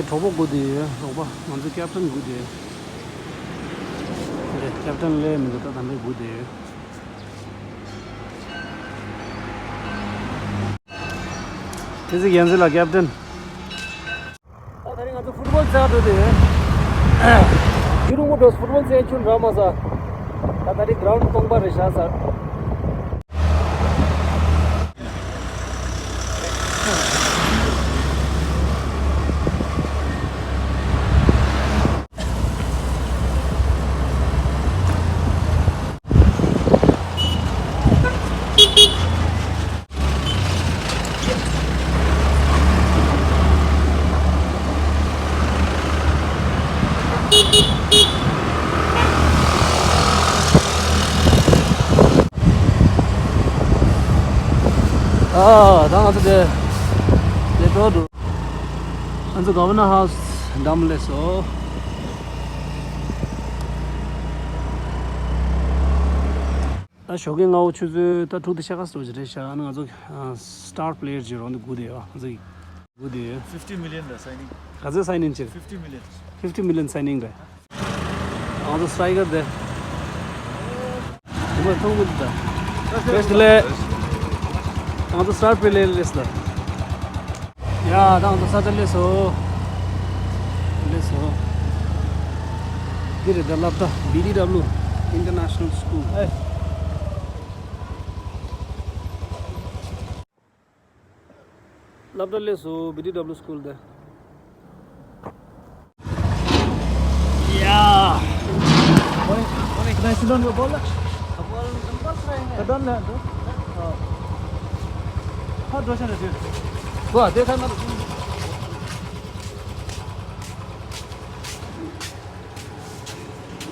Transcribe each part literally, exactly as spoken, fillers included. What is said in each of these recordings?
གྲོགས་པོ་སྒུག་བསྡད་ཡོད། རོགས་པ། ང་ཚོ་ཀེབ་ཏན་སྒུག་བསྡད་ཡོད། འདི་ཀེབ་ཏན་སླེབས་མི་འདུག་ད་དམ་པའི་སྒུག་བསྡད་ཡོད། ཁྱེད་ཚོས་ཡན་ཟི་ལ་ཀེབ་ཏན། ད་ད་རིང་ང་ཚོ་ཕུཊ་བོལ་རྩེ་འགྲོ་དེ། ཡུན་རིང་པོ་འགྲོ། ཕུཊ་བོལ་རྩེ་ཁྱོན་རག་མ་ས། ད་ད་རིང་གྲའུན་ཌི་སྟོང་པ་རེ་བཞག་ས། ཨ། ད་ང་ཚོ་དེ་དེ་འགྲོ་འདུག་ང་ཚོ་ག་ཝར་ནར་ཧའུ་སི་འགྲམ་སླེབས་སོང་། ད་ཞོགས་ཀས་སྔ་པོ་ཆུ་ཚོད་ད་དྲུག་དང་ཕྱེད་ཀ་ཙམ་ཞིག་རེད་ཤག་ཨ་ནི་ང་ཚོ་ཨ་སི་ཊར་པི་ལེ་ཡར་ཅིག་རོགས་འདི་སྒུག་བསྡད་ཡོད། ང་ཚོ་སྒུག་བསྡད་ཡོད། Fifty million རེད་སའི་ནིང་། ག་ཚོད་སའི་ནིང་བྱས། Fifty million། Fifty million སའི་ནིང་རེད། ང་ཚོ་སི་ཊ་རའི་ཀར་དེ། དེ་མ་མཐོང་གི་འདུག་ད། བཀྲ་ཤིས་བདེ་ལེགས། ང་ཚོ་སི་ཊར་པི་ལེ་ཡར་སླེབས་སོང་ད། ཡ། ད་ང་ཚོ་ས་ཆ་སླེབས་སོང་། སླེབས་སོང་། འདི་རེད་ད། སློབ་གྲྭ། བི་ཌི་ཌབ་ལུ་International School། ཨེ། སློབ་གྲྭ་སླེབས་སོང་། བི་ཌི་ཌབ་ལུ་སི་ཀུལ་དེ། ཡ།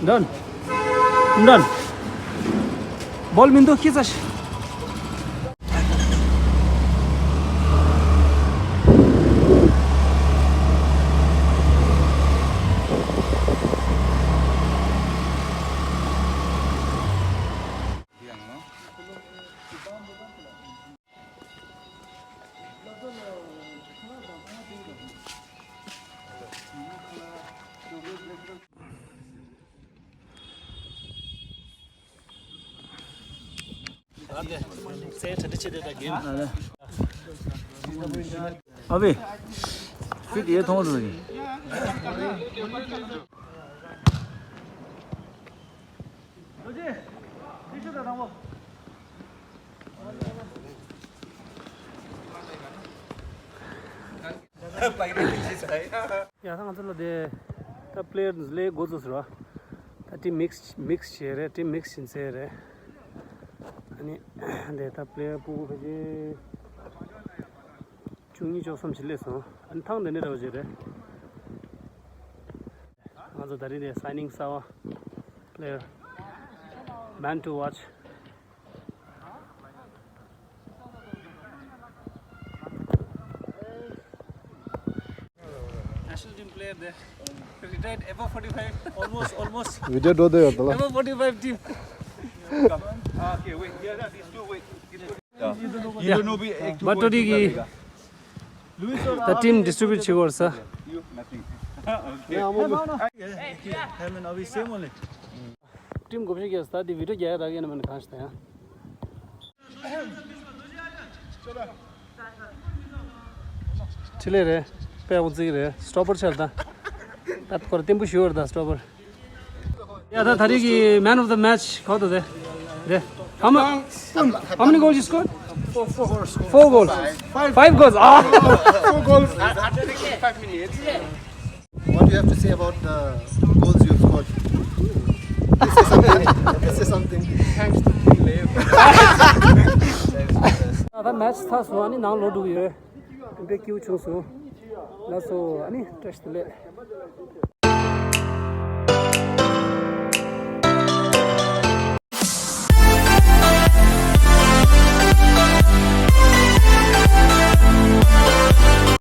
Done. Done. Ball མི་འདུག་ཤི་ཚ་ཤི། ཨ་བེ། ཕིཊ་ཡེ་མཐོང་ཟེར་གི། ཡ། ད་ང་ཚོ་ལ་དེ་ད་པི་ལེ་ཡར་ལས་འགོ་བཙུགས་ཟེར་བ། ད་ཊིམ་མིག་སི་མིག་སི་བྱས་རེད། ཊིམ་མིག་སི་བྱས་ཚར་རེད། ཨ་ནི་དེ་ད་པི་ལེ་ཡར་སྤུ་གུ་ཕལ་ཆེར་བཅུ་གཉིས་བཅུ་གསུམ་ཞིག་སླེབས་སོང་། ཨ་ནི་ཐེངས་འདི་ནས་རེད་བ་བྱས་རེད། ང་ཚོ་ད་རིང་ནས་སའི་ནིང་གསར་པ། Player. Man to watch. National team player there. Retired above forty-five. Almost, almost. Video do de above forty-five team. Okay, wait. Yeah, yeah, these two, wait. You don't know, we, eh, two boys together. ད་ཊིམ་ཌི་སི་ཊི་རི་བིའུཊ་བྱེད་དགོས་ས། ཊིམ་གོ་བྱེད་ཀྱི་ས་དེ་བི་ཌི་ཡོ་རྒྱག་ཡ་རག་ཡིན་ན་མིན་གང་ཞིག་ད་ཡང་། ཁྲི་ལས་རེད། དཔེ་འོང་ཙིག་རེད། སི་ཊོབ་པར་ཆགས་ད། ད་ཁོར་བརྟན་པོ་ཞུ་བར་ད་སི་ཊོབ་པར། ཡ། ད་ད་རེས་ཀྱི་man of the match གང་དུ་རེད། རེད། How many, how many goals you scored? Four, four goals. Five. Five goals. Ah. Four goals. What do you have to say about the goals you've scored? They say something. They say something. Thanks to P L A. ད་ད་མེ་ཆི་ཚར་སོང་། ཨ་ནི་ནང་ལོག་འགྲོ་གི་ཡོད། དཔེ་སྐྱིད་པོ་བྱུང་སོང་། ལགས་སོ། ཨ་ནི་བཀྲ་ཤིས་བདེ་ལེགས།